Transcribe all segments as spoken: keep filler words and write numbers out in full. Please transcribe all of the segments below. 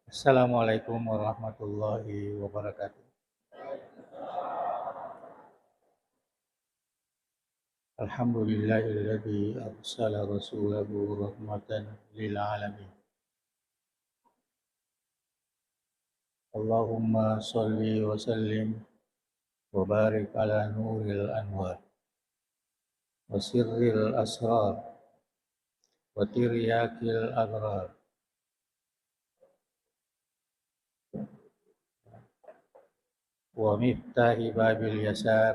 Assalamualaikum warahmatullahi wabarakatuh. الحمد لله الذي أرسل رسوله رحمة للعالمين. اللهم صل وسلم وبارك على نور الأنوار وسر الأسرار وترياك الأبرار ومفتاح باب اليسار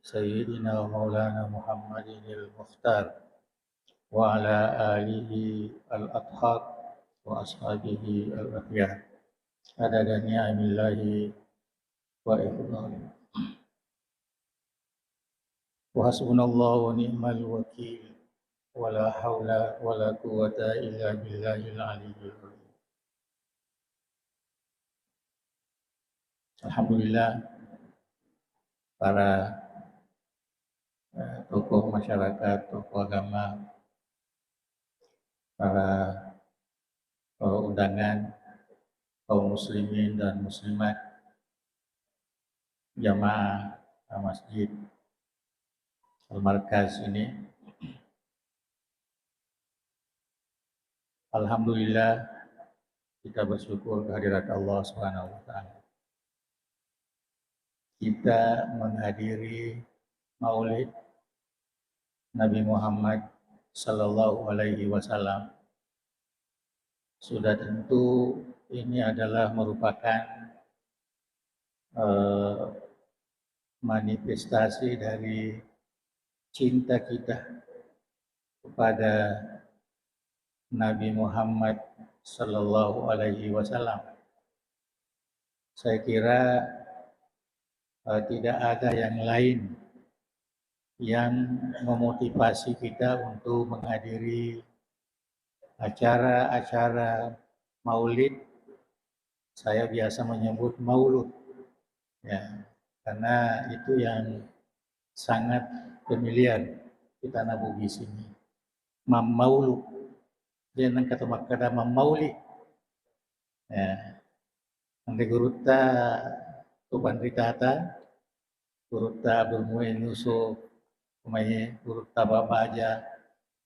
سيدنا ومولانا محمد المختار وعلى آله الأطهار وأصحابه الأخيار عدد نعم الله وإفضاله. وحسبنا الله ونعم الوكيل. ولا حول ولا قوة إلا بالله العلي العظيم. Alhamdulillah, para, eh, tokoh masyarakat, tokoh agama, para, eh, undangan, kaum muslimin dan muslimat, jamaah Masjid Al-Markaz ini. Alhamdulillah, kita bersyukur kehadirat Allah Subhanahu wa Ta'ala. Kita menghadiri Maulid Nabi Muhammad Sallallahu Alaihi Wasallam. Sudah tentu ini adalah merupakan, eh, manifestasi dari cinta kita kepada Nabi Muhammad Sallallahu Alaihi Wasallam. Saya kira, eh, tidak ada yang lain yang memotivasi kita untuk menghadiri acara-acara maulid. Saya biasa menyebut maulud, ya, karena itu yang sangat familiar di tanah Bugis ini. Mammaulu. Dia nengka to makkeda mammauli. Ya. Anre gurutta tu panritata, gurutta Abdul Muin Yusuf, umaye gurutta Babaja,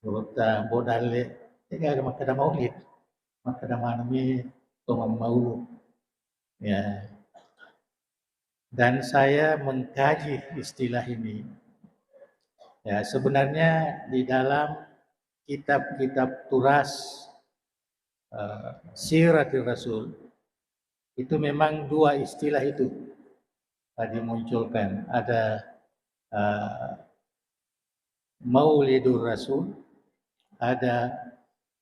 gurutta Bodalle, tega makkeda maulid, makkeda manemi to mammaulu. Ya. Dan saya mengkaji istilah ini. Ya, sebenarnya di dalam kitab-kitab turas, eh, Siratul Rasul, itu memang dua istilah itu tadi munculkan. Ada, eh, Maulidur Rasul, ada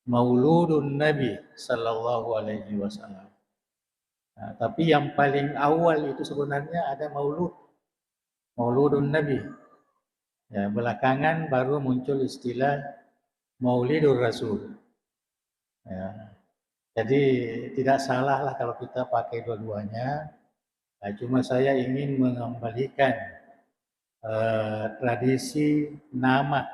Mauludun Nabi Sallallahu Alaihi Wasallam. Nah, tapi yang paling awal itu sebenarnya ada maulud, Mauludun Nabi. Ya, belakangan baru muncul istilah Maulidur Rasul. Ya. Jadi tidak salah lah kalau kita pakai dua-duanya. Nah, cuma saya ingin mengembalikan, eh, tradisi nama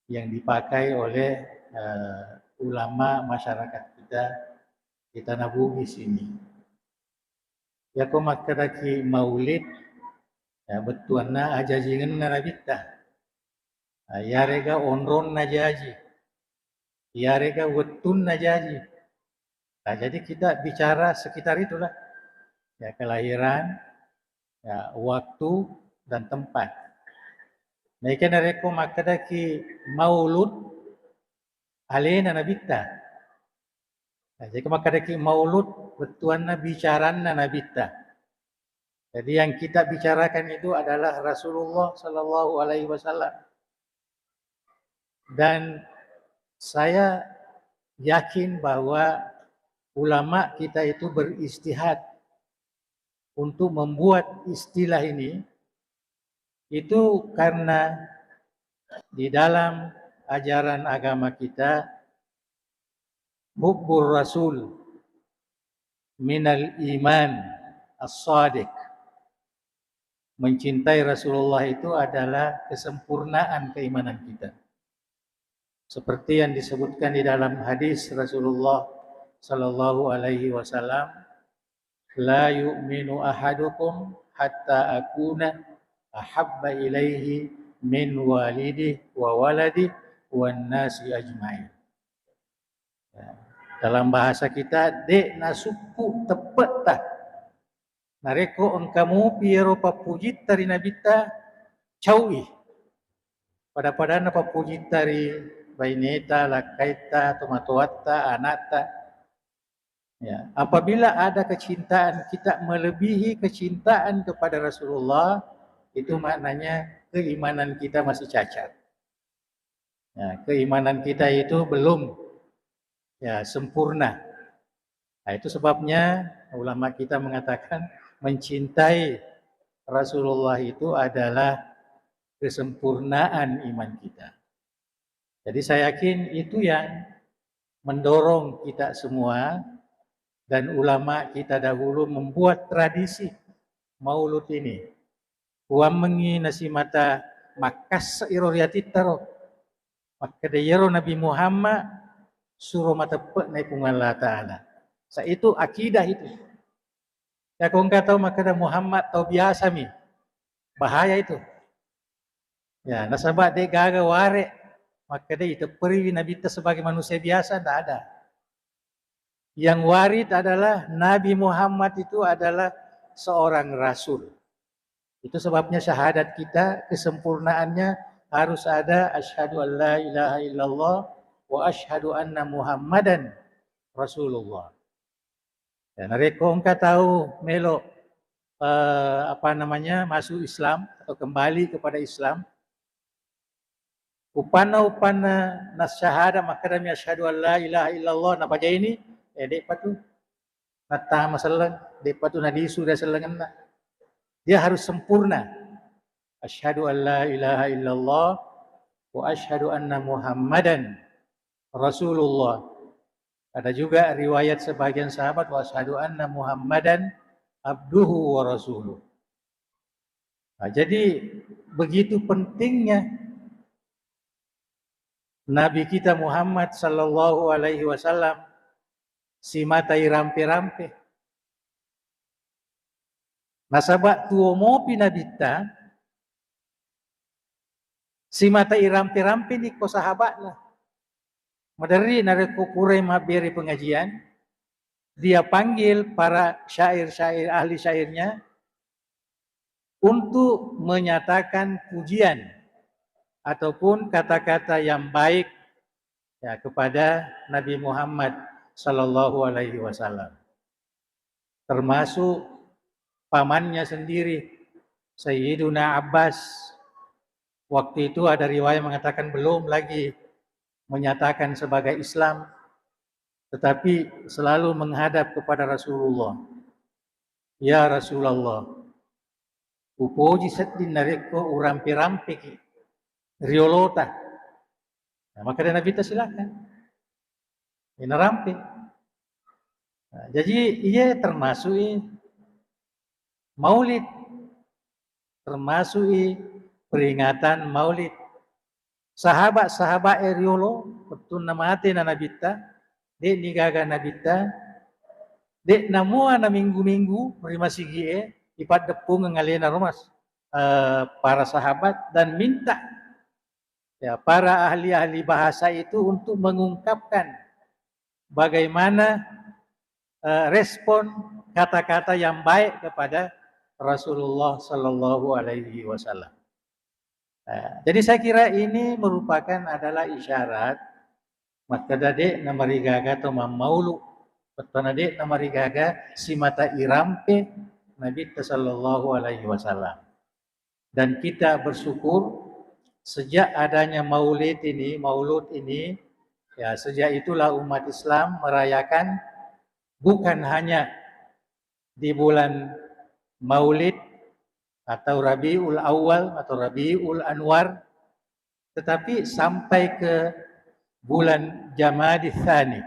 yang dipakai oleh, eh, ulama masyarakat kita di Tanah Bugis ini. Yako makkedaki maulid, ya, bettuanna ajajingenna Nabitta. Nah, iyarega onronna jaji, iyarega wettunna jaji. Nah, jadi kita bicara sekitar itulah. Ya, kelahiran, ya, waktu, dan tempat. Nah, ika narekko makkedaki maulud, alena Nabitta. Nah, jadi makkedaki maulud, bettuanna bicaranna Nabitta. Jadi yang kita bicarakan itu adalah Rasulullah Sallallahu Alaihi Wasallam. Dan saya yakin bahwa ulama kita itu berijtihad untuk membuat istilah ini, itu karena di dalam ajaran agama kita, hubbur rasul minal iman as-sadiq. Mencintai Rasulullah itu adalah kesempurnaan keimanan kita. Seperti yang disebutkan di dalam hadis Rasulullah sallallahu alaihi wasallam, "La yu'minu ahadukum hatta akuna ahabba ilaihi min walidih wa waladih wan nasi ajmain." Ya. Dalam bahasa kita, de' nasukku teppe'ta. Narekko engka mupi ero pappujitta ri Nabitta, cau'i. Pada-padanna pappujitta ri baineta, lakkaitta, tomatoatta, ana'ta. Ya, apabila ada kecintaan kita melebihi kecintaan kepada Rasulullah, itu maknanya keimanan kita masih cacat. Ya, keimanan kita itu belum, ya, sempurna. Nah, itu sebabnya ulama kita mengatakan mencintai Rasulullah itu adalah kesempurnaan iman kita. Jadi saya yakin itu yang mendorong kita semua dan ulama kita dahulu membuat tradisi maulud ini. Kuammengngi nasimata makkasse'i ro ri atitta ro. Makkeda, "Iyaro Nabi Muhammad suro mateppe'na Puang Allah Ta'ala." Sa itu akidah itu. Yako engka tau makkeda Muhammad tau biasa mi. Bahaya itu. Ya, nasaba de' gaga ware makkeda itepperiwi Nabitta sebagai manusia biasa, ndak ada. Yang warid adalah Nabi Muhammad itu adalah seorang rasul. Itu sebabnya syahadat kita kesempurnaannya harus ada asyhadu an la ilaha illallah wa asyhadu anna Muhammadan Rasulullah. Ya, narekko engka tau melo, eh, apa namanya, masuk Islam atau kembali kepada Islam, upanna, upanna nasyahada makkedami asyhadu an la ilaha illallah, napajaini, eh, de'pa tu nattama selleng, de'pa tu nalisu ri sellengenna. Dia harus sempurna. Asyhadu an la ilaha illallah wa asyhadu anna Muhammadan Rasulullah. Ada juga riwayat sebagian sahabat, "Wa asyhadu anna Muhammadan abduhu wa rasuluh." Nah, jadi begitu pentingnya Nabi kita Muhammad sallallahu alaihi wasallam simata irampe-rampe. Nasaba tuo mopi Nabitta, simata irampe-rampe ni ko sahabatna. Maderri narekko purai mabbere pengajian, dia panggil para syair-syair, ahli syairnya untuk menyatakan pujian ataupun kata-kata yang baik, ya, kepada Nabi Muhammad sallallahu alaihi wasallam. Termasuk pamannya sendiri, Sayyiduna Abbas. Waktu itu ada riwayat mengatakan belum lagi menyatakan sebagai Islam, tetapi selalu menghadap kepada Rasulullah. "Ya Rasulullah, upoji sedding narekko urampe-rampeki riolota." Nah, makkeda Nabitta, "Silakan." Inarampe. Nah, jadi iye termasuk i maulid, termasuk i peringatan maulid. Sahabat-sahabat e riolo, wettunna mate na Nabitta, de'ni gaga Nabitta, de' namua na minggu-minggu ri masigi'e, ipaddeppungeng alena ro mas-, eh, para sahabat dan minta, ya, para ahli-ahli bahasa itu untuk mengungkapkan bagaimana, eh, respon kata-kata yang baik kepada Rasulullah sallallahu alaihi wasallam. Eh, jadi saya kira ini merupakan adalah isyarat makkeda de' namarigaga to mammaulu, bettuanna de' namarigaga simata irampe Nabitta sallallahu alaihi wasallam. Dan kita bersyukur sejak adanya maulid ini, maulud ini, ya, sejak itulah umat Islam merayakan bukan hanya di bulan Maulid atau Rabiul Awal atau Rabiul Anwar, tetapi sampai ke bulan Jamadi Tsani.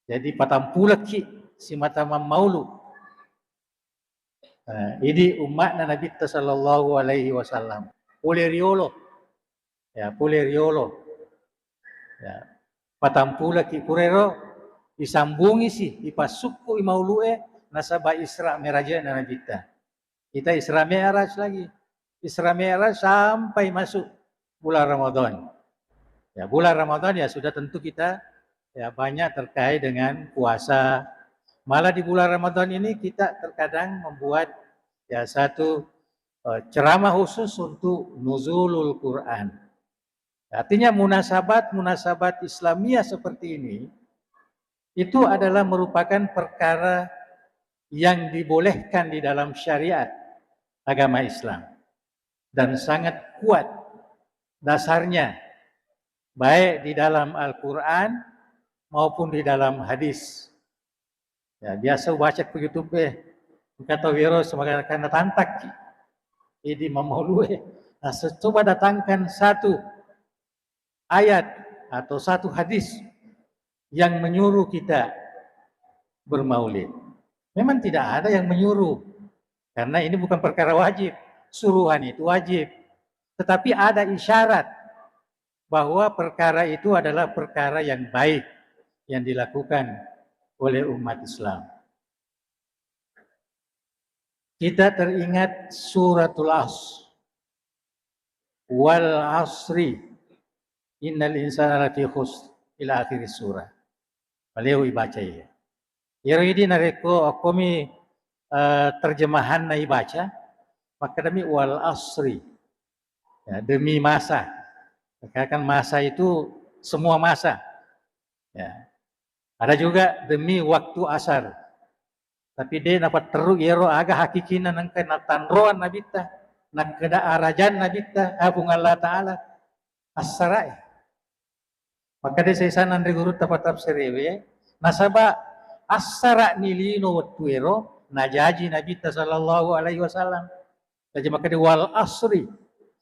Jadi, patampulekki simata mammaulu. Nah, idi umma'na Nabitta sallallahu alaihi wasallam. Pole riolo. Ya, pole riolo. Ya, patampulekki purero Isambungisi, ipassukku i maulu'e, nasaba Isra Mi'rajna Nabitta. Kita Isra Mi'raj lagi. Isra Mi'raj sampai masuk bulan Ramadan. Ya, bulan Ramadan ya sudah tentu kita ya banyak terkait dengan puasa. Malah di bulan Ramadan ini kita terkadang membuat ya satu, eh, ceramah khusus untuk nuzulul Quran. Artinya munasabat-munasabat Islamiyah seperti ini itu adalah merupakan perkara yang dibolehkan di dalam syariat agama Islam dan sangat kuat dasarnya, baik di dalam Al-Quran maupun di dalam hadis. Ya, biasa ubaca ku YouTube e. Engka tau wero sebagai karena tantak. Jadi mamaulu e. Nah, se-, coba datangkan satu ayat atau satu hadis yang menyuruh kita bermaulid. Memang tidak ada yang menyuruh. Karena ini bukan perkara wajib. Suruhan itu wajib. Tetapi ada isyarat bahwa perkara itu adalah perkara yang baik yang dilakukan oleh umat Islam. Kita teringat suratul Asr. "Wal asri, innal insana lafi khusr," ila akhir surah. Maleo ibaca iya. Iyaro idi narekko okkomi, eh, terjemahanna ibaca, makkedami "wal asri." Ya, demi masa. Karena kan masa itu semua masa. Ya. Ada juga demi waktu asar. Tapi de napatteru iyaro aga hakikinna nengka natanroan Nabitta, nakkeda arajan Nabitta, ah, Puang Allah Ta'ala, assara'i. Makkeda sesana anre gurutta patafsirewe, nasaba assara'ni lino wettuero najaji Nabitta sallallahu alaihi wasallam. Jaji makkeda, "Wal asri,"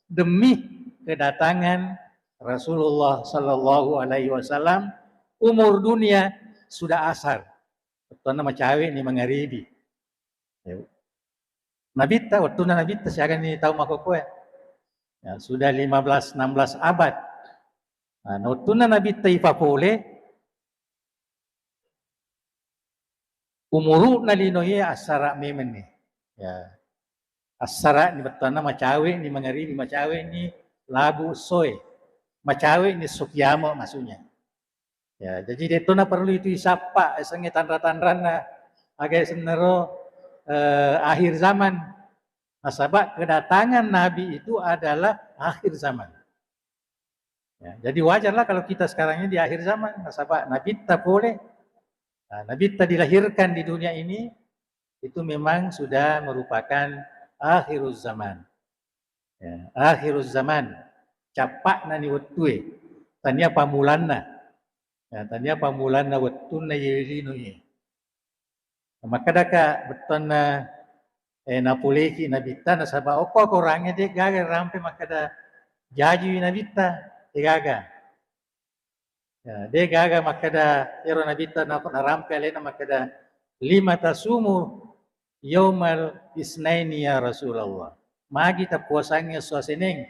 demi kedatangan Rasulullah sallallahu alaihi wasallam, umur dunia sudah asar. Bettuanna macawe'ni mangaribi. Ya. Nabitta, wettunna Nabitta siagani tau makkokkoe. Ya, sudah lima belas, enam belas abad. Nah, wettunna Nabitta ipapole, umuru'na linoe assara memenni. Ya. Assara'ni bettuanna macawe'ni mangaribi, macawe'ni labu essoe, macawe'ni esso kiamo maksudnya. Ya, jadi de'to naperlu itu isappa, esengnge tanra-tanranna, aga esennaro, eh, akhir zaman. Nasaba kedatangan Nabi itu adalah akhir zaman. Ya, jadi wajarlah kalau kita sekarang ini di akhir zaman, nasaba Nabitta pole, nah, Nabitta dilahirkan di dunia ini, itu memang sudah merupakan akhiruz zaman. Ya, akhiruz zaman, cappa'nani wettue, tania pammulanna. Ya, tania pammulanna wettunna ye lino ye. Makkedaka bettuanna, eh, napoleiki Nabitta, nasaba okko akorangnge de'gaga rampe makkeda jajiwi Nabitta, de'gaga. Ya, de'gaga makkeda ero Nabitta nako narampe alena makkeda, "Lima tasumu yaumal isnaini ya Rasulullah?" Magi tapuasangngi esso aseneng?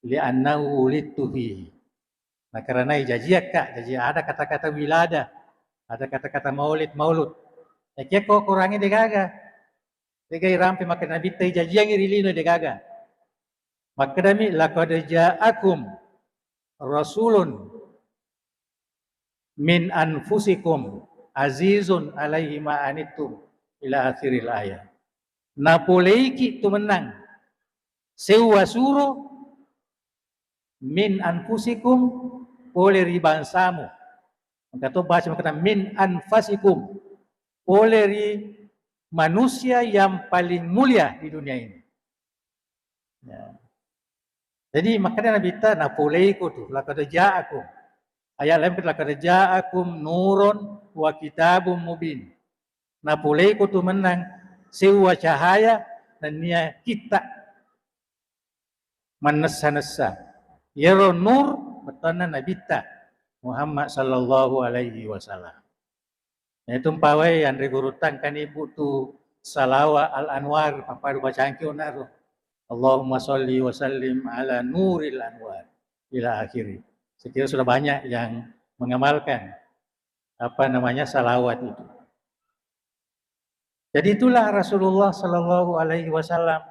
"Li'annahu wulidtu fihi." Nah, karena ijajiakka, jaji ada kata-kata wilada, ada kata-kata maulid, maulud. Yakia ko korangnge de'gaga. De'ga irampe makkeda Nabitta ijajiangngi ri lino de'gaga. Makkedami, "Laqad ja'akum rasulun min anfusikum azizun alaihi ma anittum," ila akhiril ayat. Napoleiki tu mennang seuwa suro min anfusikum, pole ri bangsamu. Engka to baca makkeda min anfasikum, pole ri manusia yang paling mulia di dunia ini. Ya. Jadi makkeda Nabitta, "Napoleiko tu, laqad ja'akum." Ayat lain, "Laqad ja'akum nurun wa kitabum mubin." Napoleiko tu mennang seuwa cahaya nennia kitta mannessa-nessa. Iyaro nur bettuanna Nabitta Muhammad sallallahu alaihi wasallam. Naitu mpawai anre gurutta engkani butu salawa al-anwar, mappadu bacangki onaro. Allahumma salli wa sallim ala nuril anwar ila akhiri. Saya kira sudah banyak yang mengamalkan. apa namanya, salawat itu. Jadi itulah Rasulullah Shallallahu Alaihi Wasallam.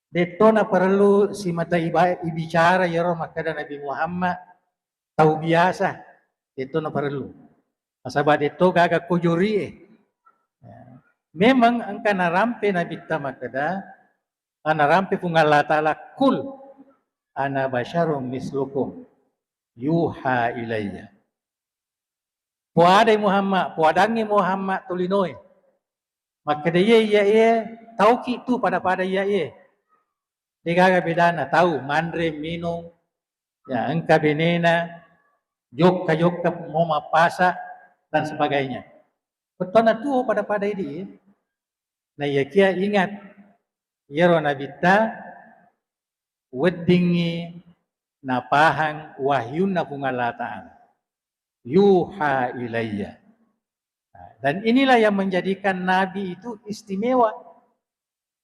Detto na perlu simata iba-, ibicara yaro makkeda Nabi Muhammad tau biasa. Detto na perlu. Nasaba detto gaga kujuri e. Memang engka narampe Nabitta makkeda, ah, narampe Puang Allah Ta'ala, "Kul ana basyarum mislukum yuha ilayya." Poadai Muhammad, poadangngi Muhammad tolinoe. Makkeda iye, iya iye, tauki tu pada-pada iya iye. Degaga bedana tau manre, minung, ya, engka benena, jokka-jokka, mau mappasa, dan sebagainya. Bettuanna tuo pada-pada idi. Na iyakia ingat, iyaro Nabitta weddingngi napahang wahyunna Puang Allah Ta'ala. Yuha ilayya. Nah, dan inilah yang menjadikan Nabi itu istimewa.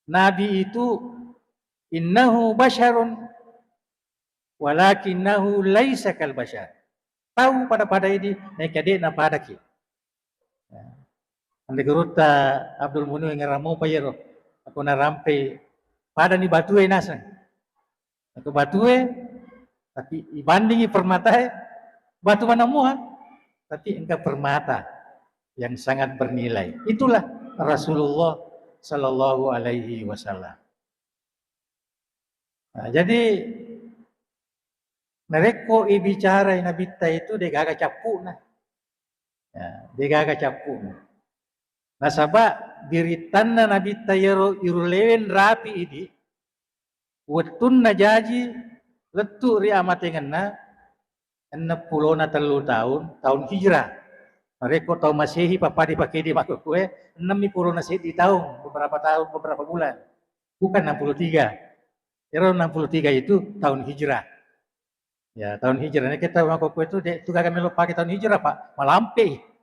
Nabi itu innahu basyarun walakinnahu laisa kal basyar. Tau pada-pada idi, naika de' napadaki. Anre gurutta Abdul Munir ngeramo pa iyaro. Aku narampe padani batue naseng. Aku batue, tapi ibandingi permatae, batu mana mua, tapi engka permata yang sangat bernilai. Itulah Rasulullah Shallallahu Alaihi Wasallam. Nah, jadi narekko ibicarai Nabitta itu degaga cappu'na. Ya, degaga cappu'na. Nasaba birittanna Nabitta iyaro irullewe nrapi idi, wettunna jaji lettu ri amatengenna, enneng pulona tellu taun, taun Hijrah. Narekko taun Masehi, pappada pakedi makkukue, ennemmi pulona seddi taung, beberapa tahun, beberapa bulan. Bukan enam puluh tiga. Ero enam puluh tiga itu tahun Hijrah. Ya, tahun Hijrah. Nah, kita makkukue itu, de' tu gaga melo pake tahun Hijrah, Pak. Malampe.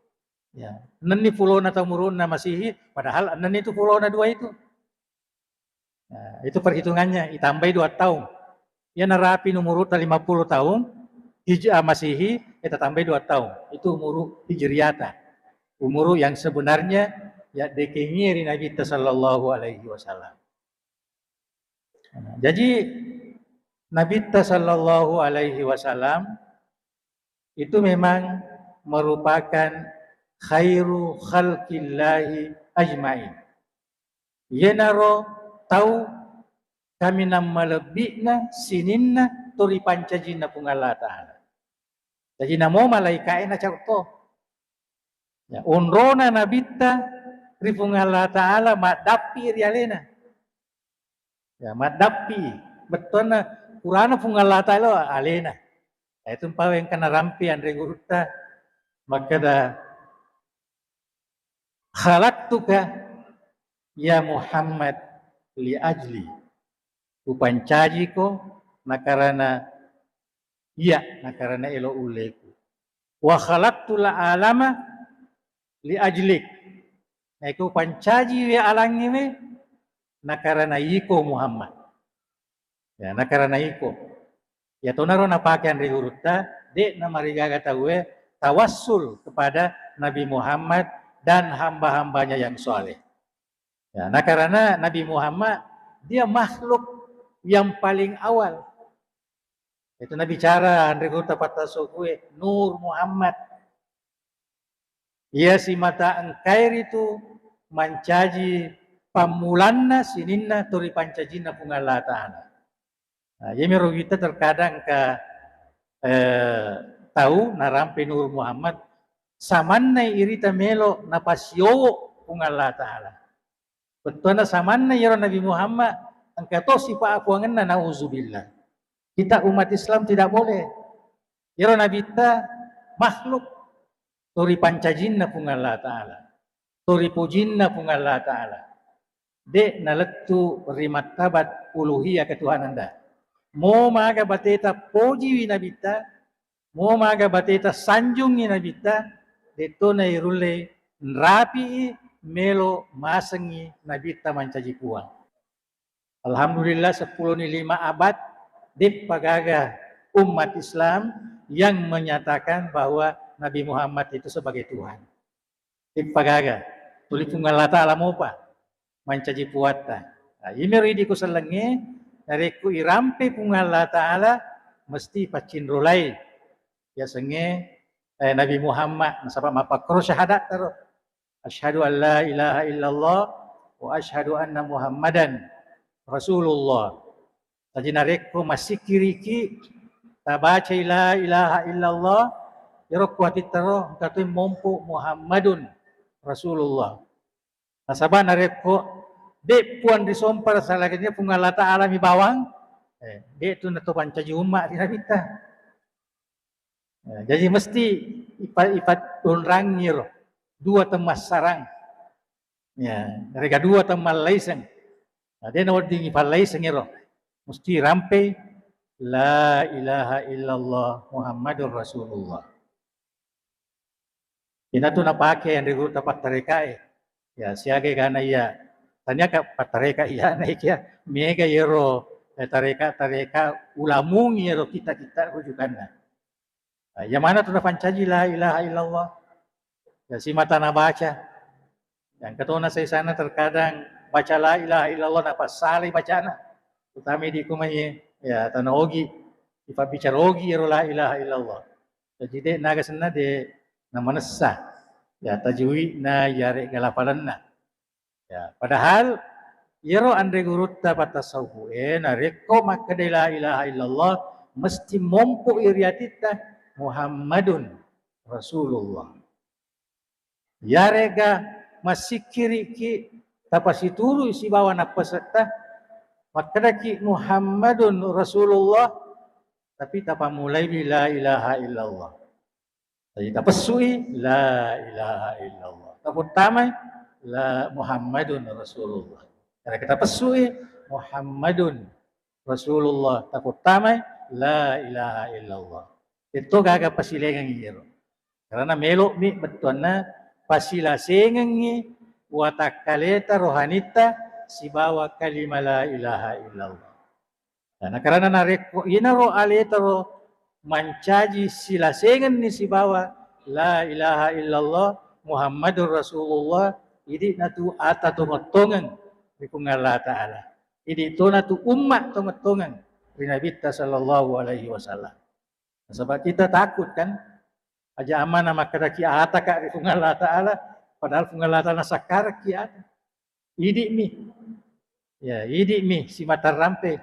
Ya, ennenni pulona taung umuru'na Masehi, padahal ennenni tu pulona dua itu. Nah, itu perhitungannya, itambai dua taung. Iya narapi umuru'ta lima puluh taung, Hij-, ah, Masehi, kita tambai dua taung. Itu umuru Hijriyata. Umuru yang sebenarnya, ya, dekengi ri Nabitta Sallallahu Alaihi Wasallam. Nah, jadi Nabitta Sallallahu Alaihi Wasallam itu memang merupakan khairu khalqillahi ajmain. Iyanaro tau kaminang malebbi'na sininna tu ripancajinna Puang Allah Ta'ala. Jaji namo malaika'e nacauto. Ya, onrona Nabitta ri Puang Allah Ta'ala maddappi ri alena. Ya, maddappi. Bettuanna purana Puang Allah Ta'ala alena. Ya, itu mpawe engka narampe anre gurutta makkeda, "Khalaqtuka ya Muhammad li ajli." Upancajiko nakarana iya, nakarana elo ulleku. "Wa khalaqtul alama li ajlik." Naiko upancajiwi alangngewe nakarana iko Muhammad. Ya, nakarana iko. Ya, tonaro napake anre gurutta, de' namarigaga tauwe tawassul kepada Nabi Muhammad dan hamba-hambanya yang soleh. Ya, nakarana Nabi Muhammad, dia makhluk yang paling awal. Itu nabicara anre gurutta pattaso kue, Nur Muhammad. Iya simata engkai ritu mancaji pammulanna sininna tu ripancajinna Puang Allah Ta'ala. Nah, iyami ro wita terkadang engka, eh, tau narampe Nur Muhammad, samanna irita melo napasiowo Puang Allah Ta'ala. Bettuanna samanna iyaro Nabi Muhammad engka to sipa apuangenna, nauzubillah. Kita umat Islam tidak boleh. Iyaro Nabitta makhluk to ripancajinna Puang Allah Ta'ala, to ripojinna Puang Allah Ta'ala. De' nalettu ri martabat uluhiyah ketuhananda. Mo maga bateta pojiwi Nabitta, mo maga bateta sanjungngi Nabitta, detto nairulle nrapi'i melo masengngi Nabitta mancaji Puang. Alhamdulillah, seppulo ni lima abad, deppa gaga umat Islam yang menyatakan bahwa Nabi Muhammad itu sebagai Tuhan. Ippagaga, tuli Puang Allah Ta'ala mopa mancaji puatta. Nah, iyamiro idi' ku sellengnge, narekko irampe Puang Allah Ta'ala, mesti paccinrolai yasengnge, eh, Nabi Muhammad, nasaba mappakkoro syahadatta ro. Asyhadu an la ilaha illallah wa asyhadu anna Muhammadan Rasulullah. Jaji narekko massikkiriki, tabacai la ilaha illallah, ero ko atitta ro engka toi mompo Muhammadun Rasulullah. Nasaba narekko de' puang risompa salainna Puang Allah Ta'ala mi bawang, eh, de' tu nato pancaji umma' ri Nabitta. Ya, jaji mesti ipa-, ipatonrangi ro dua temmassarang. Ya, rega dua temmallaiseng. Nah, de' nawedding ipallaiseng ro. Mesti rampe la ilaha illallah Muhammadur Rasulullah. Inatu napake anre gurutta pattarekae. Ya, siaga egana iya. Tania ka pattareka iyana ikia. Mega yero, eh, tareka-tareka ulamungi yero kita-kita rujukanna. Nah, iya manatu napancaji la ilaha illallah. Ya, simata nabaca. Yang ketona saisana terkadang baca la ilaha illallah napassalai bacana. Utama idi' kumai, ya, tana ogi, ipabbicara ogi ero la ilaha illallah. Jaji de' naga senna de' namanessa, ya, tajwidna, yarega lafalenna. Ya, padahal iyaro anre gurutta pattasawufu'e, narekko makkeda la ilaha illallah, mesti mompo'i ri atitta Muhammadun Rasulullah. Yarega massikkiriki tapasituru'i sibawa nappasetta, makkedaki Muhammadun Rasulullah, tapi tapammulaiwi la ilaha illallah. Jadi tapessu'i la ilaha illallah. Taputtamai la Muhammadun Rasulullah. Karena kita pessu'i Muhammadun Rasulullah, taputtamai la ilaha illallah. Itu gaga pasilengengi iyaro. Karena melo'mi bettuanna pasilasengengi watakkaleta rohanitta sibawa kalima la ilaha illallah. Nah, karena narekko inaro aleta ro mancaji silasengenni sibawa la ilaha illallah Muhammadur Rasulullah, idi'natu ata tongeng-tongeng ri Puang Allah Ta'ala. Idi'tonatu umma tongeng-tongeng ri Nabitta sallallahu alaihi wasallam. Nasaba kita takut kan, aja amana makkedaki ataka ri Puang Allah Ta'ala, padahal Puang Allah Ta'ala nasakkaraki ata. Idi'mi. Ya, idi'mi simata rampe.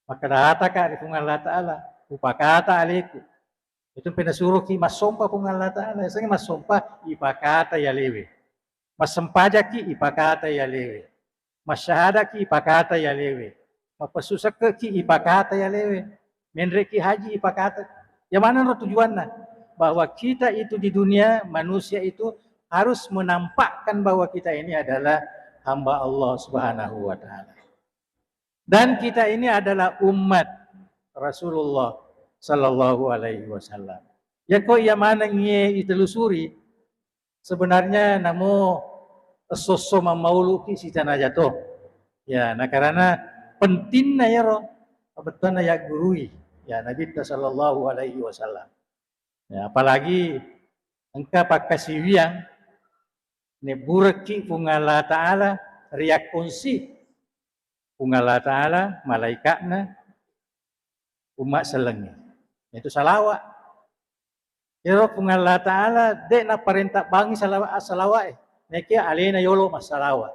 Makkeda ataka ri Puang Allah Ta'ala, upakata aleku. Itu penasuroki massompa Puang Allah Ta'ala. Yasengnge massompa, ipakata yalewe. Massempajaki, ipakata yalewe. Masyahadaki, ipakata yalewe. Mapessu sekkeki, ipakata yalewe. Menreki haji, ipakata. Ya maneng ro tujuanna? Bahwa kita itu di dunia, manusia itu harus menampakkan bahwa kita ini adalah hamba Allah Subhanahu wa Ta'ala. Dan kita ini adalah umat Rasulullah sallallahu alaihi wasallam. Ya ko iya maneng iye itelusuri, sebenarnya namo esso-esso mammauluki sitanaja to. Ya, nah karena pentingna yaro, bettuanna yaggurui, ya, Nabitta sallallahu alaihi wasallam. Ya, apalagi engka pakkasiwiang nebburekki Puang Allah Ta'ala riakkonsi Puang Allah Ta'ala, malaika'na, umma sellengnge. Itu salawa. Iyaro Puang Allah Ta'ala de' naparenta bangi salawa, salawa e. Nekia alena yolo massalawa.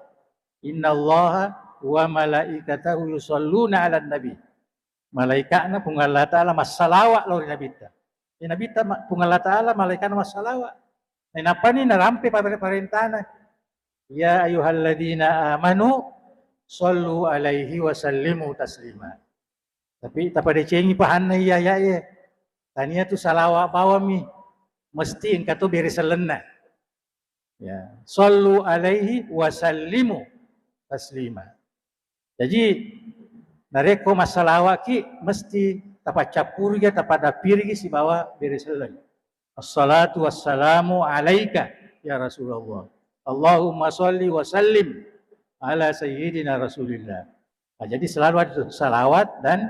Innallaha wa malaikatahu yusalluna 'alan nabi. Malaika'na Puang Allah Ta'ala massalawa lao ri Nabitta. Ri Nabitta ma-, Puang Allah Ta'ala malaika'na massalawa. Nainappani narampe pare-, parentana. Ya ayyuhalladzina amanu sallu alaihi wa sallimu taslima. Tapi tapadecengi pahanna iya aya'e. Tania tu salawa bawammi. Mesti engka to bere sellenna. Ya, sallu alaihi wa sallimu taslima. Jaji, narekko massalawaki, mesti tapaccappuriki, tapadappiriki sibawa bere selleng. Assalatu wassalamu alaika ya Rasulullah. Allahumma salli wa sallim ala sayyidina Rasulillah. Nah, jadi selalu ada tuh salawat dan,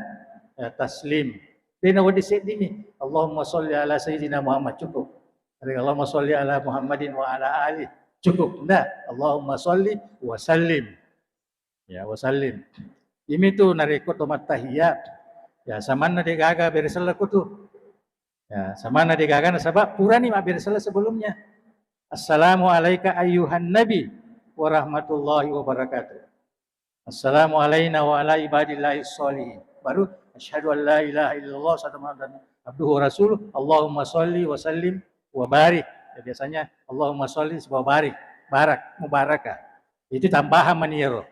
eh, taslim. De' nawedding seddimi. Allahumma salli ala sayyidina Muhammad, cukup. Dari Allahumma sholli ala Muhammadin wa ala ali. Cukup. Nda. Allahumma sholli wa sallim. Ya, wa sallim. Imi tu narekko to mattahiyat. Ya, samanna de gaga bere selleku tu. Ya, samanna de gaga nasaba purani mabbere selle sebelumnya. Assalamu alaika ayyuhan nabi wa rahmatullahi wa barakatuh. Assalamu alaina wa ala ibadillahi sholihin. Baru asyhadu an la ilaha illallah wa asyhadu anna Muhammadan abduhu wa rasuluh. Allahumma sholli wa sallim wa barik. Ya, biasanya Allahumma sholli wa barik. Barak, mubaraka. Itu tambahan maniro.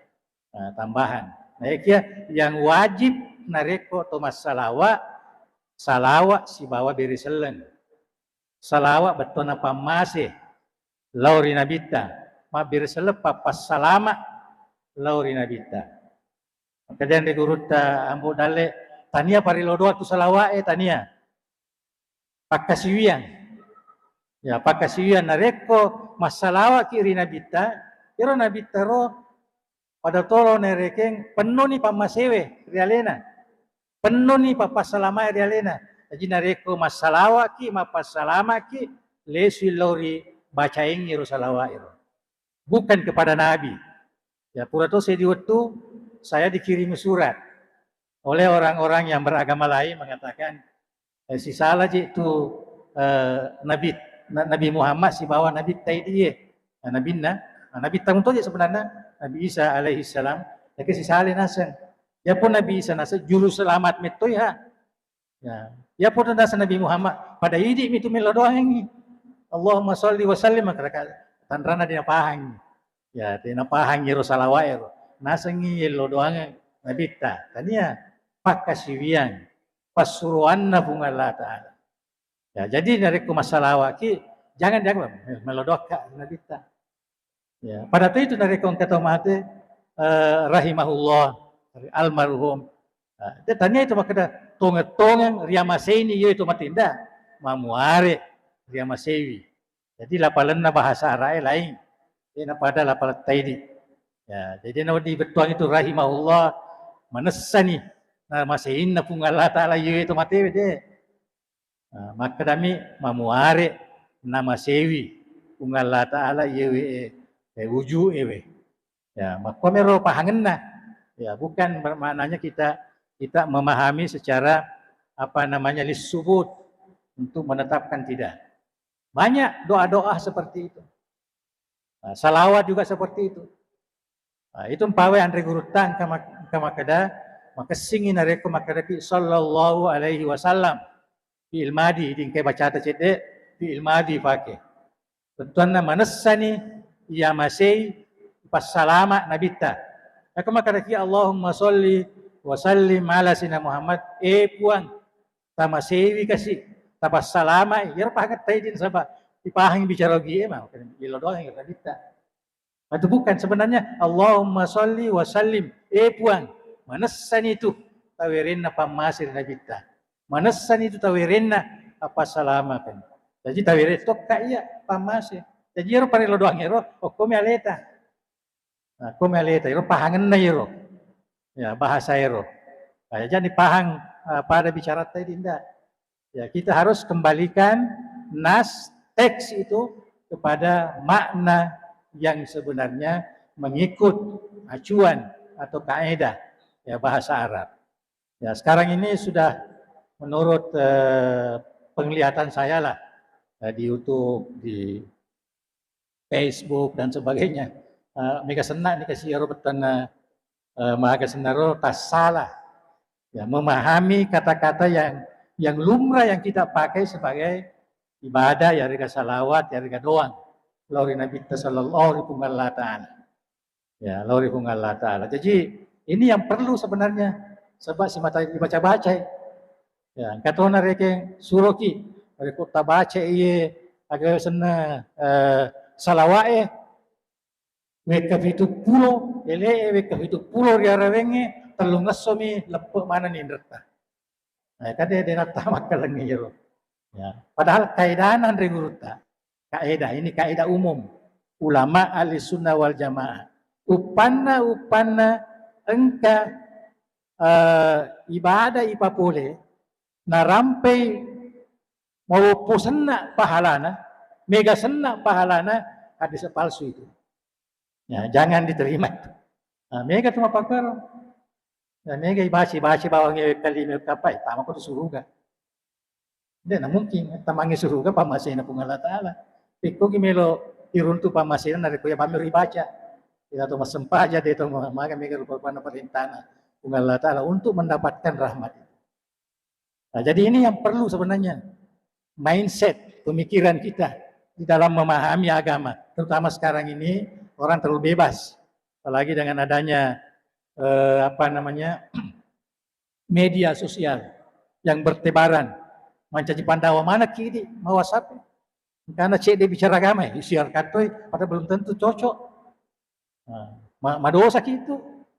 Nah, tambahan. Nah, ikia yang wajib narekko to massalawa, salawa sibawa bere selleng. Salawa bettuanna pammase lao ri nabitta, mabbere selleng pappassalama lao ri nabitta. Makkedai anre gurutta Ambo Dalle, tania parilodoang tu salawa e, tania. Pakkasiwiang. Ya, pakkasiwiang narekko massalawaki ri nabitta, ero nabitta ro pada tolo nerekeng pennoni pammasewe ri alena. Pennoni pappassalamae ri alena. Jadi narekko massalawaki, mappassalamaki, lesui lao ri bacaengngi ro salawa ero. Bukan kepada Nabi. Ya, pura to seddi wettu saya dikirimi surat oleh orang-orang yang beragama lain mengatakan, eh, sisala je tu, eh, Nabi, Na-, Nabi Muhammad sibawa Nabi taidie. Nah, Nabinna, nah, Nabi taung toje sebenarnya, Nabi Isa alaihi salam, tapi sisale naseng. Ya pun Nabi Isa naseng juru selamat mettoi ha. Ya, ya pun naseng Nabi Muhammad, pada idi mi tu melo doangi. Allahumma sholli wa sallim, maka tanrana dina pahang. Ya, dina pahang iro salawa ero. Nasengi yello doang Nabitta. Tania pakkasiwiang passuroanna Puang Allah Ta'ala. Ya, jadi narekko massalawaki, jangan, jangan melo doakka Nabitta. Ya, pada tu itu narekko engka tau mate, eh, rahimahullah, almarhum. Nah, de tania itu makkeda tongeng-tongeng riamaseini iyo itu mate nda, mamuare riamasewi. Jadi lapalenna bahasa Ara'e lain. Dena pada lapaleng taidi. Ya, jadi nawedding bettuang itu rahimahullah manessani namaseinna Puang Allah Ta'ala iyo itu matewe de. Nah, makkedami mamuare namasewi Puang Allah Ta'ala iyewe, eh, uju ewe. Ya, makkomero pahangenna. Ya, bukan bermaknanya kita, kita memahami secara, apa namanya, lissubut untuk menetapkan, tidak. Banyak doa-doa seperti itu. Nah, salawat juga seperti itu. Nah, itu mpawe anre gurutta engka mak-, engka makkeda, makessingi narekko makkedaki sallallahu alaihi wasallam. Fi'il madi, dingke bacata cedde, fi'il madi pake. Bettuanna manessani iya masei passalama nabitta. Engka makkedaki Allahumma sholli wa sallim ala sayyidina Muhammad. Eh Puang, tamaseiwi kasi, tapassalamai. Iyaro pahang taidi nasaba ipahang bicara ogie mah, ilo doang nabitta. Atau bukan, sebenarnya Allahumma sholli wa sallim. Eh Puang, manessani tu tawerenna pammase ri nabitta. Manessani tu tawerenna appassalamakan. Jadi tawere tokka iya pammase. Jadi ero parello doang ero, okkomi aleta. Nah, okkomi aleta ero pahangenna ero. Ya, bahasa ero. Nah, jadi pahang, eh, pada bicara tadi ndak. Ya, kita harus kembalikan nas teks itu kepada makna yang sebenarnya mengikut acuan atau kaedah, ya, bahasa Arab. Ya, sekarang ini sudah menurut, eh, penglihatan saya lah, ya, di YouTube, di Facebook dan sebagainya. Eh, mega senna ni kasi ero bettuanna, eh, maga sennaro tassala. Ya, memahami kata-kata yang, yang lumrah yang kita pakai sebagai ibadah, ya, riga salawat, ya, riga doang. Lao ri Nabitta sallallahu alaihi wasallam. Ya, lao ri Puang Allah Ta'ala. Jadi, ini yang perlu sebenarnya. Sebab simata dibaca-baca. Ya, engka tona rekeng suroki. Rekko tabaca iye aga senna, eh, salawa'e, wekka pitu pulo, ele'e wekka pitu pulo riarawengnge, tellung essomi leppe manenni inretta. Nah, kan de, de natta makkalengngi ero. Ya. Padahal kaedana anre gurutta. Kaedah, ini kaedah umum. Ulama ahli sunnah wal jamaah. Uppanna, uppanna engka, eh, ibadah ipapole, narampei mawoppo senna pahalana, Mega senna pahalana hadis palsu itu. Ya, jangan diterima itu. Nah, mega tu mappakkoro. Ya, mega ibaci-baci bawang ewe kalime kapai, tama ko tu suruga. De na mungkin tamangi suruga pammasena Puang Allah Ta'ala. Pekkogi melo iruntu pammasena narekko ya bammi ribaca. Ila to massempaja de to maga mega rupa-rupana parentana Puang Allah Ta'ala untuk mendapatkan rahmat itu. Nah, jadi ini yang perlu sebenarnya, mindset, pemikiran kita di dalam memahami agama. Terutama sekarang ini orang terlalu bebas, apalagi dengan adanya eh, apa namanya media sosial yang bertebaran. Mancaji pandawa mana kidi mau WhatsApp? Karena cek dia bicara agama, ya, siarkan tuh, padahal belum tentu cocok. Nah, ma- madosa ki itu.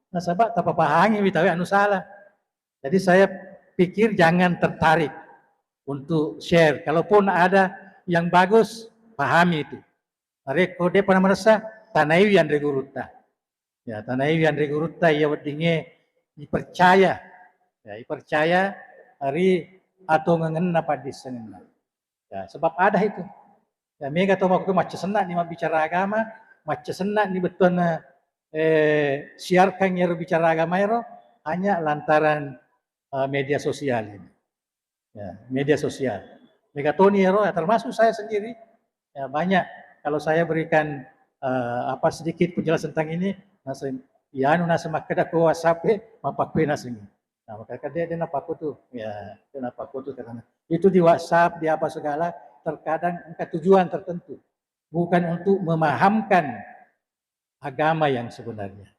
Nasaba tapapahangi witawi anu salah. Jadi saya pikir jangan tertarik untuk share. Kalaupun ada yang bagus, pahami itu. Narekko depa namaressa, tanaiwi anre gurutta. Ya, tanaiwi anre gurutta iya weddingnge dipercaya. Ya, dipercaya ri atongengenna paddissengenna. Ya, sebab ada itu. Ya, mega to makku macca senna ni mabbicara agama, macca senna ni bettuanna eh, siarkan ero bicara agama ero hanya lantaran eh, media sosial ini. Ya, media sosial. Mega toni ero, ya, termasuk saya sendiri, ya, banyak kalau saya berikan eh, apa sedikit penjelasan tentang ini, naseng, ya anu naseng makkeda ko WhatsApp eh, mapakkue naseng. Nah, maka dia dia napakku tuh, ya, dia napakku tuh karena itu di WhatsApp, di apa segala, terkadang engka tujuan tertentu, bukan untuk memahamkan agama yang sebenarnya.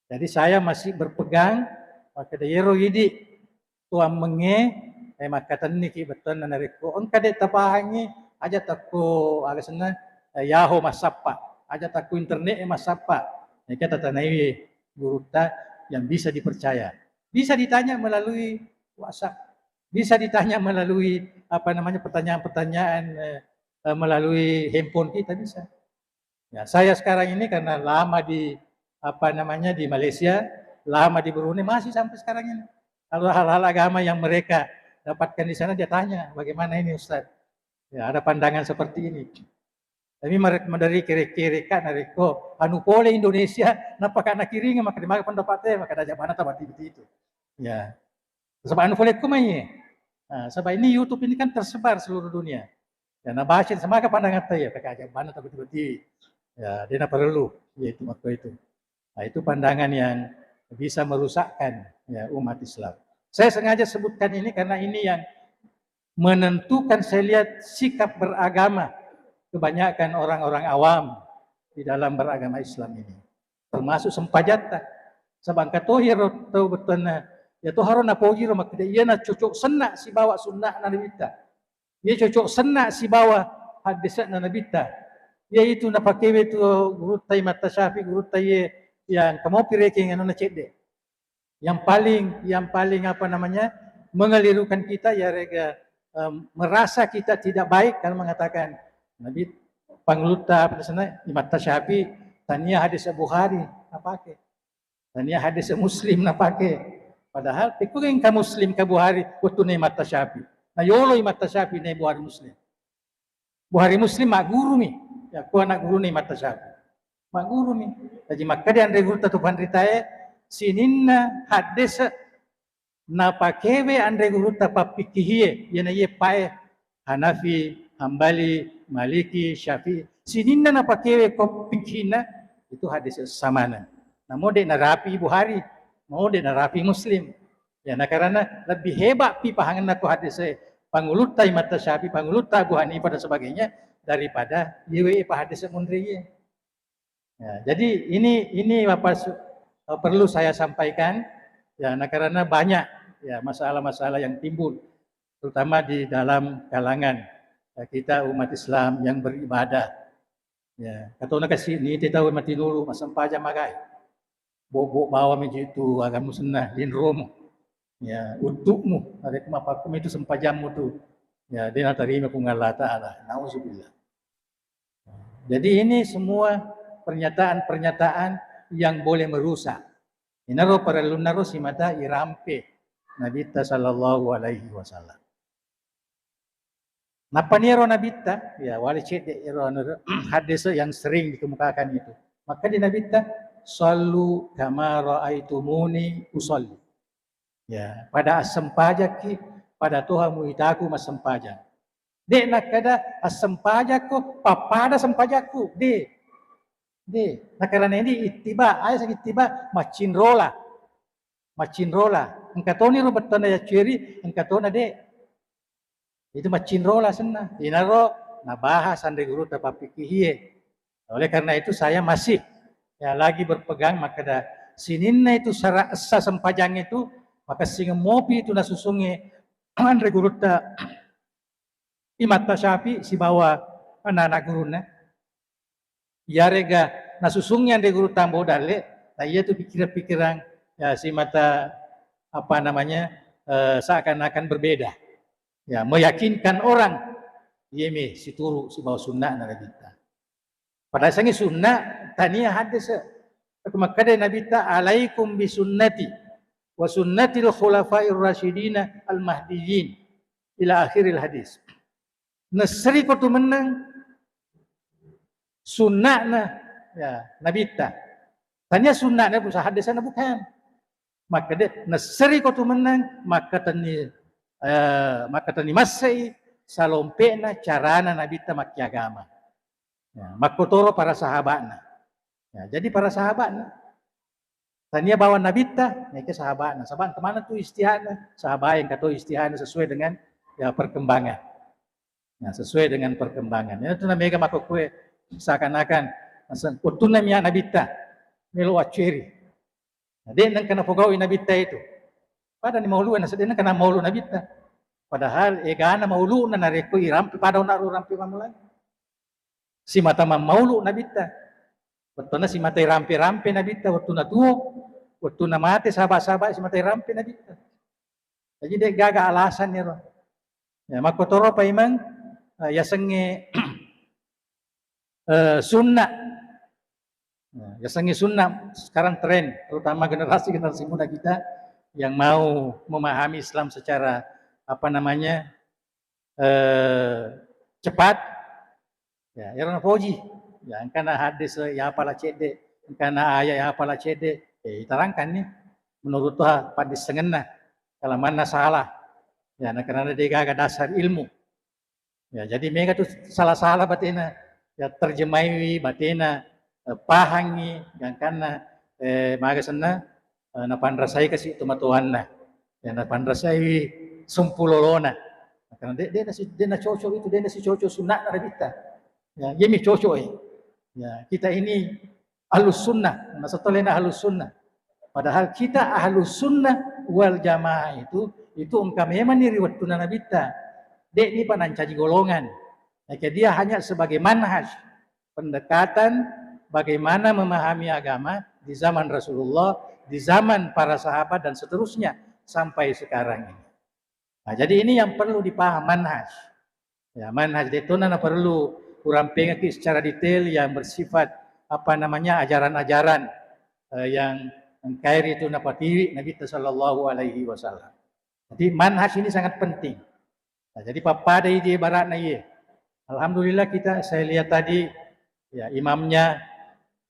Jadi saya masih berpegang makkeda iyero idi tuammengnge eh, makkatenniki bettuanna narekko engka de tapahangi aja takko aga senna eh, yaho massappa, aja takko internet e massappa. Neka tatanaiwi gurutta yang bisa dipercaya. Bisa ditanya melalui WhatsApp, bisa ditanya melalui apa namanya pertanyaan-pertanyaan eh, eh, melalui handphone kita bisa. Ya, saya sekarang ini karena lama di apa namanya di Malaysia, lama di Brunei, masih sampai sekarang ini. Kalau hal-hal agama yang mereka dapatkan di sana, dia tanya, bagaimana ini Ustaz? Ya, ada pandangan seperti ini. Tapi mereka dari kere-kere kan narekko anu pole Indonesia, napaka nakiringa maka dimaga pendapat saya, maka ada mana tabat itu. Ya. Sebab anu pole kumai. Nah, sebab ini YouTube ini kan tersebar seluruh dunia. Ya, nabaca semaga pandangan saya, pakai aja mana tabat itu. Ya, dia nak perlu, ya itu waktu itu. Nah, itu pandangan yang bisa merusakkan ya umat Islam. Saya sengaja sebutkan ini karena ini yang menentukan saya lihat sikap beragama kebanyakan orang-orang awam di dalam beragama Islam ini. Termasuk sempajatta. Sabangka tohi ro tau bettuanna ya to harona poji ro makkeda iya na cocok senna sibawa sunnah Nabitta. Iya cocok senna sibawa haddese'na Nabitta. Iya itu napakewe tu gurutta Imam Syafi'i, gurutta iye yang kamopi rekeng anuna cedde. Yang paling yang paling apa namanya mengelirukan kita ya rega um, merasa kita tidak baik karena mengatakan Nabi panglutta apa sana Imam Syafi'i tania hadis Bukhari apa ke? Tania hadis Muslim napake. Padahal pekko engka Muslim ka Bukhari wettunna Imam Syafi'i. Na yolo Imam Syafi'i na Bukhari Muslim. Bukhari Muslim maggurumi. Ya ko anak guruna Imam Syafi'i. Maggurumi. Jadi makkeda anre gurutta tu panritae sininna hadis napakewe anre gurutta pappikkihie, iyana iye pae Hanafi, Hambali, Maliki, Syafi'i. Sininna napakewe ko pikkihina itu hadis samana. Namo de narapi Bukhari, mau de narapi Muslim. Ya, nah karena lebih hebat pi pahangenna ko hadis pangulutta Imam Syafi'i, pangulutta Abu Hanifah dan sebagainya daripada yewe pa hadis munriye. Ya, jadi ini ini Bapak su- eh, perlu saya sampaikan ya nah, karena banyak ya masalah-masalah yang timbul terutama di dalam kalangan ya, kita umat Islam yang beribadah. Ya, katona kasi ni te tau mati dulu masempajang magai. Bobo bawa mi jitu agam musenna linromu. Ya, utukmu, ada kuma pakum itu sempajammu tu. Ya, dia natarima ku Allah Ta'ala. Nauzubillah. Jadi ini semua pernyataan-pernyataan yang boleh merusak. Inaro parellunnaro simata irampe Nabitta sallallahu alaihi wasallam. Nappani ero Nabitta, ya, wale cedde ero anu, hadis yang sering dikemukakan itu. Maka di Nabitta, "Sallu kama raaitumuni usalli." Ya, pada assempajakki, pada toha muitaku massempajang. De nakkeda assempajakko, pappada sempajakku. De. De. Nakarana ini ittiba, aja ittiba, maccinrola. Maccinrola. Engka toni ro bettuanna yaccueri, engka tona de. Itu maccinrola senna. Inaro nabahas anre gurutta pappikkihie. Oleh karena itu saya masih, ya, lagi berpegang makkeda sininna itu sara essa sempajang itu, makessing mopi itu nasusungnge anre gurutta Imatta Syafi'i sibawa anak-anak gurunna. Iyarega nasusungngi anre gurutta Ambo Dalle, na iya tu pikiran-pikiran, ya, simata, apa namanya, eh, seakan-akan berbeda. Ya, meyakinkan orang, iya mi situru sibawa sunnah Nabitta. Pada sangi sunnah, tania hadis. Aku makkeda Nabitta, "Alaikum bi sunnati wa sunnatil khulafair rasyidina al mahdiyyin," ila akhiril hadis. Nesseriko tu mennang sunnahna, ya, Nabitta. Tania sunnahna busa hadisana bukan. Makkeda, nesseriko tu mennang, makkatenni, eh, makkatenni massei salompe'na carana Nabitta makkiagama. Ya, makkotoro para sahabatna. Ya, jadi para sahabatna. Tania bawang Nabitta, naike sahabatna. Sahabat kemana tu istihadna? Sahabat yang kata istihadna sesuai dengan, ya, perkembangan. Nah, sesuai dengan perkembangan. Itu namanya makkokkoe seakan-akan wettunna mia Nabitta melo wacceri. Nah, de nengka napogau'i Nabitta itu. Pada ni maulu, nasa de nengka na maulu Nabitta. Padahal egana maulu na narekko irampe pada ona ro rampe mamulai. Simata mammaulu Nabitta. Wettunna simata irampe-rampe Nabitta, wettunna tuo, wettunna mate sahabat-sahabat simata irampe Nabitta. Jadi de gaga alasan ero. Ya, makkotoro paimeng, eh, yasengnge, eh, sunnah. Nah, yasengnge sunnah sekarang tren, terutama generasi-generasi muda kita yang mau memahami Islam secara, apa namanya, eh, cepat. Ya, ero napoji. Ya, engkana hadis ya apala cedde, engkana ayat ya apala cedde. Eh, iterangkan nih menurut tuha paddissengenna. Kalau mana salah. Ya, nah, karena de gaga dasar ilmu. Ya, jadi mega tu salah-salah batena, ya, terjemaiwi batena, eh, pahangi, gangkanna, eh, maga senna, eh, napanrasai kasi tomatoanna. Ya, napanrasai sumpulolona. Karena de, de, nasi, de nacocok itu, de nasi cocok sunnah Nabitta. Ya, yemi cocok, eh. Ya, kita ini ahlus sunnah, maksudnya lain ahlus sunnah. Padahal kita ahlus sunnah wal jamaah itu, itu engka memang ni ri wettunna Nabitta. De ni panancaji golongan. Maka dia hanya sebagai manhaj, pendekatan bagaimana memahami agama di zaman Rasulullah, di zaman para sahabat dan seterusnya sampai sekarang ini. Nah, jadi ini yang perlu dipaham manhaj. Ya, manhaj de tona na perlu urampengaki secara detail yang bersifat apa namanya ajaran-ajaran, eh, yang engkairi itu napatiwi Nabi sallallahu alaihi wasallam. Jadi manhaj ini sangat penting. Nah, jadi pappadai di ibaratna iye. Alhamdulillah kita, saya lihat tadi, ya, imamnya,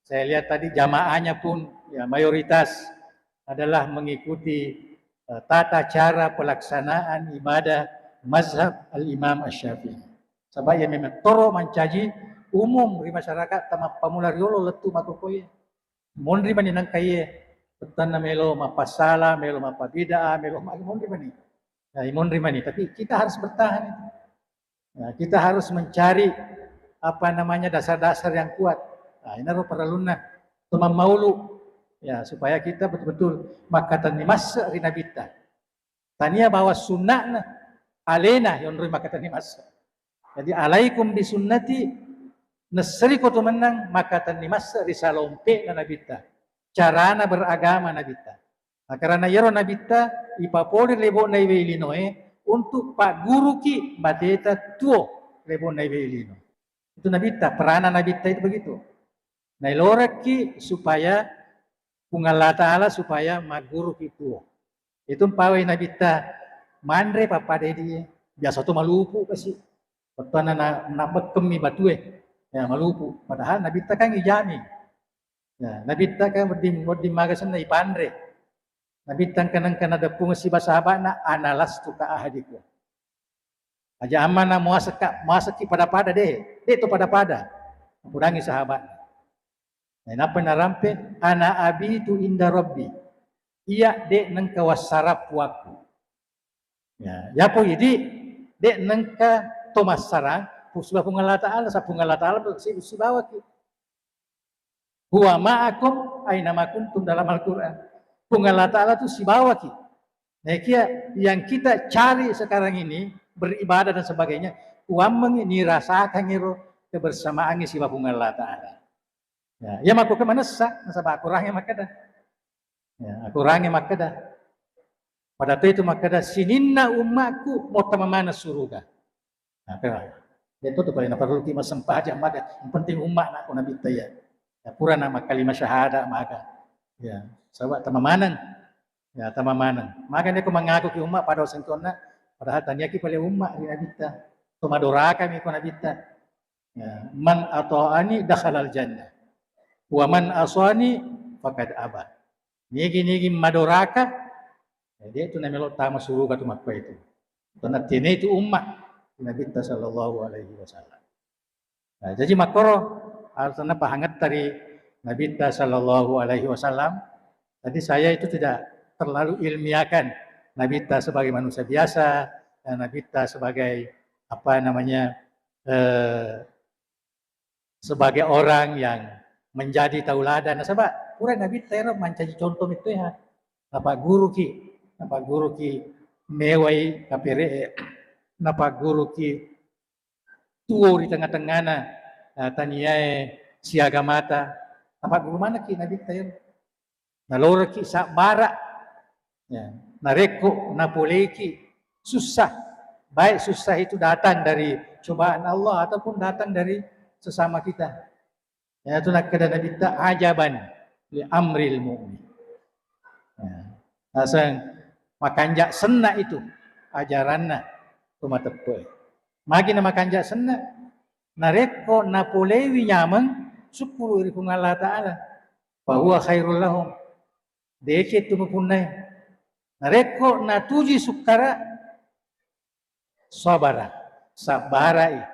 saya lihat tadi jamaahnya pun, ya, mayoritas adalah mengikuti, eh, tata cara pelaksanaan ibadah mazhab Al-Imam Asy-Syafi'i. Sebab ya memang toro mancaji umum ri masyarakat tamappamula riolo lettu makkokkoe. Monri mani nangka iye, pettanna melo mappasala, melo mappabid'ah, melo ma-, monri mani. Ya, monri mani. Tapi kita harus bertahan itu. Ya, kita harus mencari, apa namanya, dasar-dasar yang kuat. Nah, ini ro parallunna. Teman maulu. Ya, supaya kita betul-betul makkatenni masse ri Nabitta. Tania bawa sunnahna, alena yonroi makkatenni masse. Jadi, "Alaikum bi sunnati," nesseriko tu mennang makkatenni masse ri salompe'na Nabitta. Carana beragama Nabitta. Nah, karena yero Nabitta ipapole lebo'na iwe linoe untuk pagguruki bateta tuo lebo'na iwe lino. Itu Nabitta, perana Nabitta itu begitu. Nailorekki supaya Puang Allah Ta'ala supaya magguruki tuo. Itu mpawai Nabitta manre pappada idi, biasa tu malupu kasi. Bettuanna na-, nabekkemmi batue, ya, malupu. Padahal Nabitta kan ijami. Ya, Nabitta kan wedding, wedding maga senna ipanre. Nabitta engka-, engka nadeppungeng siba sahaba'na, "Ana lastu ka ahadikum." Aja amanna muasakka, muasakki pada-pada deh. Deh tu pada-pada. Kudangi sahabat. Nah, napa narampe? "Ana abitu inda Rabbi." Iya de' nengka wassara puakku. Ya, yapo idi de' nengka to massarang, siba Puang Allah Ta'ala, sa Puang Allah Ta'ala si-, sibawaki. "Huwa ma'akum aina ma kuntum" dalam Al-Quran. Puang Allah Ta'ala tu sibawaki. Nah, kia yang kita cari sekarang ini, beribadah dan sebagainya, kuammengi nirasakan iro kebersamaannya siba Puang Allah Ta'ala. Ya, iya makkuke manessa, nasaba Al-Quran yang makkeda. Ya, Al-Quran yang makkeda. Pada tu itu makkeda, "Sininna ummaku mau tamamana suruga." Nah, kan. Itu tu paling perlu ki massempajang maga. Yang penting umma' nak Nabitta ya. Ya, pura na makkalima syahada maga. Ya, sabab tamamaneng. Ya, tamamaneng. Maga ni ko mengaku ki umma' pada sengkonna, padahal tania ki paling umma' ri Nabitta. To madoraka mi ko Nabitta. Ya, "Man ata'ani dakhalal jannah. Wa man asani faqad aba." Nigi-nigi madoraka, ya, de' tu namelo tama suruga tu makko itu. Tona tiene itu umma' Nabitta sallallahu alaihi wasallam. Nah, jadi makkoro harus na pahangetta ri Nabitta sallallahu alaihi wasallam. Jadi saya itu tidak terlalu ilmiahkan Nabitta sebagai manusia biasa, dan Nabitta sebagai, apa namanya, eh, sebagai orang yang menjadi tauladan. Nasaba pura Nabitta ero mancaji contoh metto ya. Napagguruki, napagguruki mewai kapere'e, napagguruki tuo ri tengnga-tengngana, eh, taniae siaga mata. Napagguru manekki Nabitta ero. Nalorokki sabbara. Ya, narekko napoleiki susah, baik susah itu datang dari cobaan Allah ataupun datang dari sesama kita. Ya, itu nakkeda Nabitta, "Ajaban li amril mu'min." Ya. Naseng makanja' senna itu ajaranna to mateppe'. Magi na makanja' senna? Narekko napolewi nyameng, sukkuru' ri Puang Allah Ta'ala. Fa huwa khairul lahum. Deki tu mupunnai. Narekko natuji sukkara, sabara, sabbarai,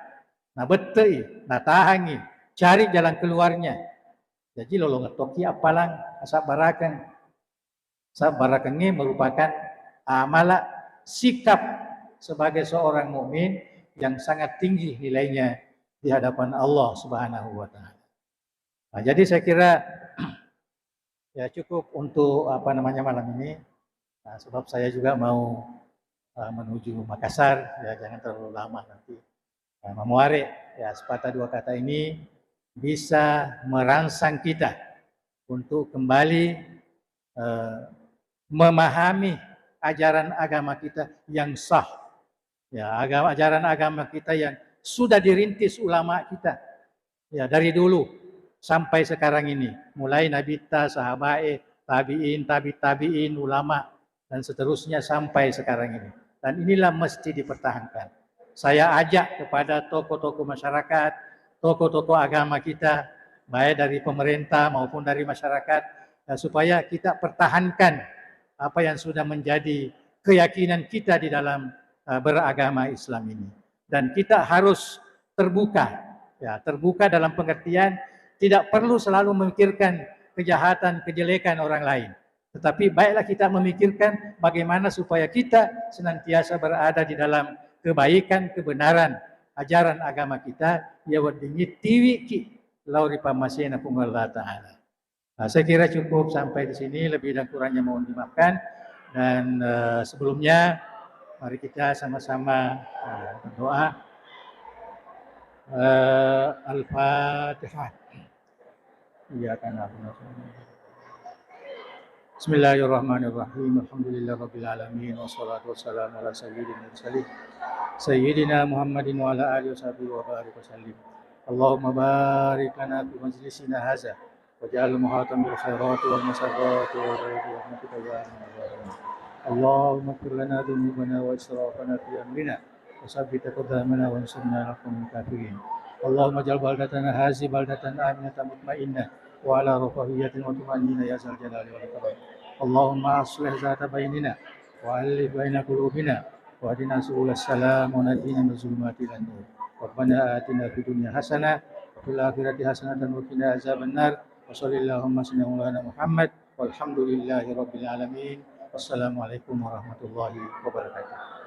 nabette'i, natahangi, cari jalan keluarnya. Jadi lolongeng tokki appalang asabbarakeng. Sabbarakengnge merupakan amala sikap sebagai seorang mukmin yang sangat tinggi nilainya di hadapan Allah Subhanahu wa Ta'ala. Nah, jadi saya kira ya cukup untuk, apa namanya, malam ini. Nah, sebab saya juga mau, eh, menuju Makassar, ya jangan terlalu lama nanti. Nah, mamuare, ya, sepatah dua kata ini bisa merangsang kita untuk kembali, eh, memahami ajaran agama kita yang sah. Ya, agama, ajaran agama kita yang sudah dirintis ulama kita. Ya, dari dulu sampai sekarang ini. Mulai Nabitta, sahabae, tabi'in, tabi' tabi'in, ulama, dan seterusnya sampai sekarang ini. Dan inilah mesti dipertahankan. Saya ajak kepada tokoh-tokoh masyarakat, tokoh-tokoh agama kita, baik dari pemerintah maupun dari masyarakat, ya, supaya kita pertahankan apa yang sudah menjadi keyakinan kita di dalam, eh, beragama Islam ini. Dan kita harus terbuka, ya, terbuka dalam pengertian tidak perlu selalu memikirkan kejahatan, kejelekan orang lain. Tetapi baiklah kita memikirkan bagaimana supaya kita senantiasa berada di dalam kebaikan, kebenaran, ajaran agama kita, ya weddingngi tiwiki lao ri pammasena Puang Allah Ta'ala. Nah, saya kira cukup sampai di sini, lebih dan kurangnya mohon dimaafkan. Dan, eh, sebelumnya, mari kita sama-sama, eh, berdoa. Eh, Al-Fatihah. Iyyaka na'budu wa iyyaka nasta'in. Bismillahirrahmanirrahim. Alhamdulillahirabbil alamin. Wassalatu wassalamu ala sayyidil mursalin. Sayyidina Muhammadin wa ala alihi wa sahbihi wa barik wa sallim. Allahumma barik lana fi majlisina hadza. واجعله محاطا بالخيرات والمسرات والبركات برحمتك يا أرحم الراحمين. اللهم اغفر لنا ذنوبنا وإسرافنا في أمرنا وثبت أقدامنا وانصرنا على القوم الكافرين. اللهم اجعل بلدتنا هذه بلدة آمنة مطمئنة وعلى رفاهية وطمأنينة يا ذا الجلال والإكرام. اللهم أصلح ذات بيننا وألف بين قلوبنا واهدنا سبل السلام ونجنا من الظلمات إلى النور. ربنا آتنا في الدنيا حسنة وفي الآخرة حسنة وقنا عذاب النار. وصل اللهم وسلم على مولانا محمد والحمد لله رب العالمين. والسلام عليكم ورحمة الله وبركاته.